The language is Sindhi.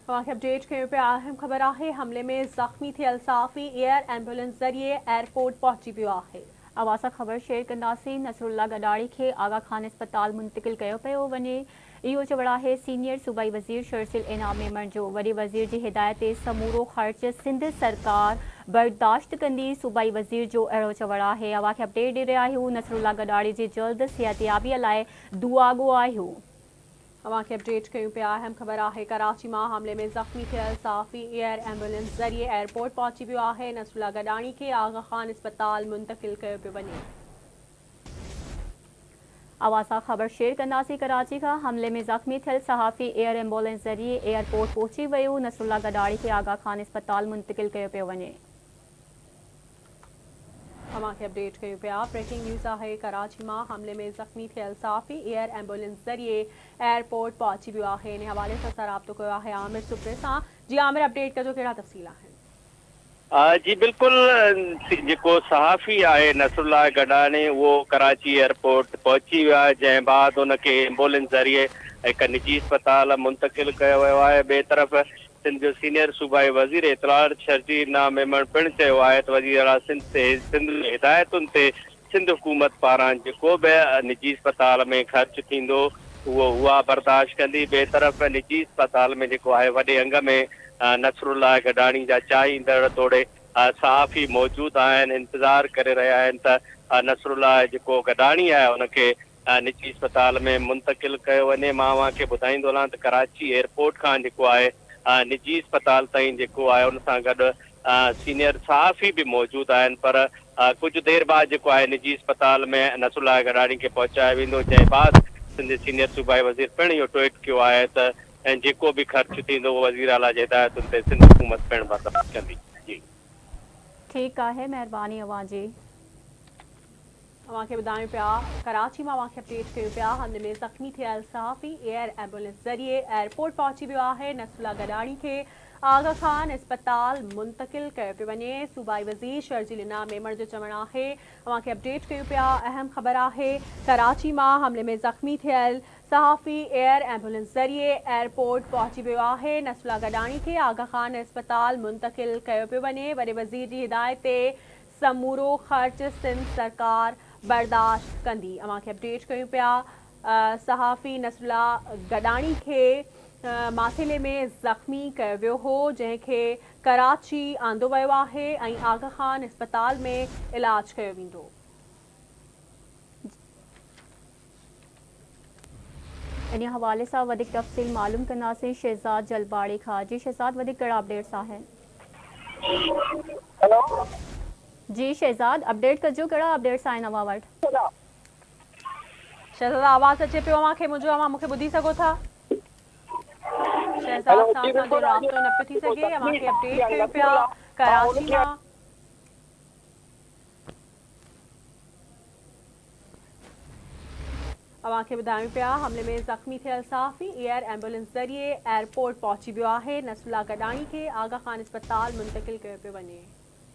اوهان کي اپڊيٽ ڪيون پيا اهم خبر آهي حملي ۾ زخمي ٿيل صحافي ايئر ايمبولينس ذريعي ايئرپورٽ پهچي ويو آهي. اوهان سان خبر شيئر ڪنداسين نصرالله گڏاڻي کي آغا خان اسپتال منتقل ڪيو پيو وڃي اهو چوڻ آهي سينيئر صوبائي وزير شرجيل انعام ميمڻ جو وڏي وزير جي هدايت تي سمورو خرچ سنڌ سرڪار برداشت ڪندي صوبائي وزير جو اهڙو چوڻ آهي اوهان کي اپڊيٽ ڏئي رهيا آهيون نصرالله گڏاڻي جي جلد صحتيابي لاء دعاڳو آهيون. اوهان کي اپڊيٽ ڪيون پيا اهم خبر آهي ڪراچي مان حملي ۾ زخمي ٿيل صحافي ايئر ايمبولينس ذريعي ايئرپورٽ پهچي ويو آهي نصرالله گڏاڻي کي آغا خان اسپتال منتقل ڪيو پيو وڃي. اوهان سان خبر شيئر ڪنداسين ڪراچي کان حملي ۾ زخمي ٿيل صحافي ايئر ايمبولينس ذريعي ايئرپورٽ پهچي ويو نصرالله گڏاڻي کي آغا خان اسپتال منتقل ڪيو پيو وڃي. اوهان کي اپڊيٽ ڪيون پيا بريڪنگ نيوز آهي ڪراچي مان حملي ۾ زخمي ٿيل صحافي ايئر ايمبولينس ذريعي ايئرپورٽ پهچي ويو آهي ان حوالي سان اسان رابطو ڪيو آهي عامر سپري سان جي عامر اپڊيٽ ڪجو ڪهڙا تفصيل آهن. جي بلڪل جيڪو صحافي آهي نصرالله گڏاڻي اهو ڪراچي ايئرپورٽ پهچي ويو آهي جنهن بعد ان کي ايمبولينس ذريعي هڪ نجي اسپتال منتقل ڪيو ويو آهي ٻئي طرف سنڌ جو سينيئر صوبائي وزير اطلاعات شرجيل انعام ميمڻ پڻ چيو آهي ته وزيراعليٰ سنڌ تي سنڌ جي هدايتن تي سنڌ حڪومت پاران جيڪو به نجي اسپتال ۾ خرچ ٿيندو اهو اها برداشت ڪندي ٻئي طرف نجي اسپتال ۾ جيڪو آهي وڏي انگ ۾ نصرالله گڏاڻي جا چاهيندڙ توڙي صحافي موجود آهن انتظار ڪري رهيا آهن ته نصرالله جيڪو گڏاڻي آهي ان کي نجي اسپتال ۾ منتقل ڪيو وڃي مان اوهان کي ٻڌائيندو هلان ته ڪراچي ايئرپورٽ کان جيڪو آهي نجي اسپتال تائين جيڪو آهي ان سان گڏ سينيئر صحافي به موجود آهن پر ڪجهه دير بعد جيڪو آهي نجي اسپتال ۾ نصرالله گڏاڻي کي پهچايو ويندو جنهن بعد سنڌ جي سينيئر صوبائي وزير پڻ اهو ٽوئيٽ ڪيو آهي ته جيڪو به خرچ ٿيندو اهو وزيراعليٰ جي هدايتن تي سنڌ حڪومت پڻ برداشت ڪندي جي. ٺيڪ آهي مهرباني اوهان جي. اوهان کي ٻڌايون پيا ڪراچي مان اوهان کي اپڊيٽ ڪيون پيا حملي ۾ زخمي ٿيل صحافي ايئر ايمبولينس ذريعي ايئرپورٽ پهچي ويو آهي نصرالله گڏاڻي کي آغا خان اسپتال منتقل ڪيو پيو وڃي صوبائي وزير شرجيل انعام ميمڻ جو چوڻ آهي اوهان کي اپڊيٽ ڪيون پيا اهم خبر آهي ڪراچي مان حملي ۾ زخمي ٿيل صحافي ايئر ايمبولينس ذريعي ايئرپورٽ پهچي ويو آهي نصرالله گڏاڻي کي آغا خان اسپتال منتقل ڪيو پيو وڃي وڏي وزير جي هدايت تي سمورو خرچ سنڌ سرڪار برداشت ڪندي اوهان کي اپڊيٽ ڪيون پيا صحافي نصرالله گڏاڻي کي ماٿيلي ۾ زخمي ڪيو ويو هو جنهن کي ڪراچي آندو ويو آهي ۽ آغا خان اسپتال ۾ علاج ڪيو ويندو. انهي حوالي سان وڌيڪ تفصيل معلوم ڪنداسين شهزاد جلباڻي کان جي شهزاد وڌيڪ ڪهڙا اپڊيٽس آهن. هيلو. جي شهزاد اپڊيٽ ڪجو ڪهڙا اپڊيٽس آهن اوهان وٽ. شهزاد آواز اچي پيو اوهان کي منهنجو اوهان مون کي ٻڌي سگهو ٿا. شهزاد سان اسان جو رابطو نه پيو ٿي سگهي اوهان کي اپڊيٽ ڪيون پيا ڪراچي مان. اوهان کي ٻڌايون پيا حملي ۾ زخمي ٿيل صحافي ايئر ايمبولينس ذريعي ايئرپورٽ پهچي ويو آهي، نصرالله گڏاڻي کي آغا خان اسپتال منتقل ڪيو پيو وڃي.